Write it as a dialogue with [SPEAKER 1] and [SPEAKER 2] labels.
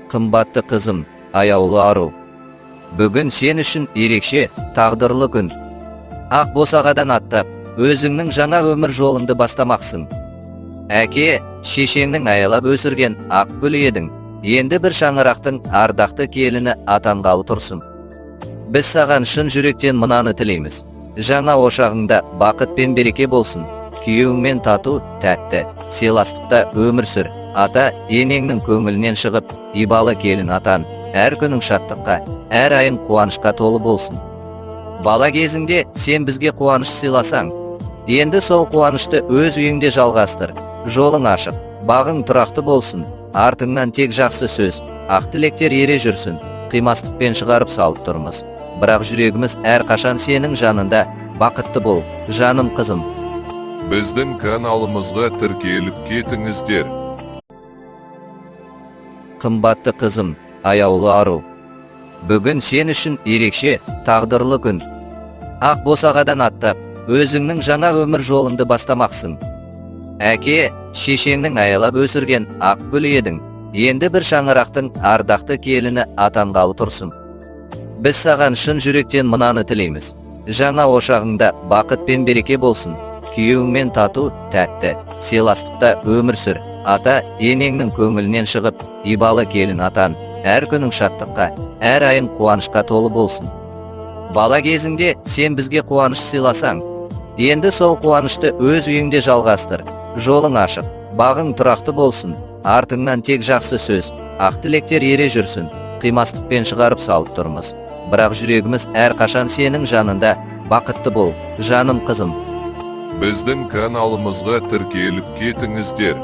[SPEAKER 1] Қымбатты қызым, аяулы ару. Бүгін сен үшін ерекше, тағдырлы күн. Ақ босағадан аттап, өзіңнің жаңа өмір жолыңды бастамақсың. Әке, шешеңнің аялап өсірген ақ гүлі едің. Енді бір шаңырақтың ардақты келіні атанғалы тұрсың. Біз саған шын жүректен мынаны тілейміз. Жаңа ошағыңда бақыт пен береке болсын. Күйеуіңмен тату, тәтті, сыйластықта өмір сүр. Ата, енеңнің көңілінен шығып, ибалы келін атан. Әр күнің шаттыққа, әр айың қуанышқа толы болсын. Бала кезіңде сен бізге қуаныш сыйласаң, енді сол қуанышты өз үйіңде жалғастыр. Жолың ашық, бағың тұрақты болсын. Артыңнан тек жақсы сөз, ақ тілектер ере жүрсін. Қимастықпен шығарып салып тұрмыз. Бірақ жүрегіміз әрқашан сенің жанында. Бақытты бол, жаным қызым.
[SPEAKER 2] Біздің каналымызға тіркеліп кетіңіздер.
[SPEAKER 1] Қымбатты қызым, аяулы ару. Бүгін сен үшін ерекше, тағдырлы күн. Ақ босағадан аттап, өзіңнің жаңа өмір жолыңды бастамақсың. Әке, шешеңнің аялап өсірген ақ гүлі едің. Енді бір шаңырақтың ардақты келіні атанғалы тұрсың. Біз саған шын жүректен мынаны тілейміз. Жаңа ошағыңда бақыт пен береке болсын. Күйеуіңмен тату, тәтті, сыйластықта өмір сүр. Ата, енеңнің көңілінен шығып, ибалы келін атан. Әр күнің шаттыққа, әр айың қуанышқа толы болсын. Бала кезіңде сен бізге қуаныш сыйласаң, енді сол қуанышты өз үйіңде жалғастыр. Жолың ашық, бағың тұрақты болсын. Артыңнан тек жақсы сөз, ақ тілектер ере жүрсін. Қимастықпен шығарып салып тұрмыз. Бірақ жүрегіміз әрқашан сенің жанында. Бақытты бол, жаным қызым.
[SPEAKER 2] Біздің каналымызға тіркеліп кетіңіздер.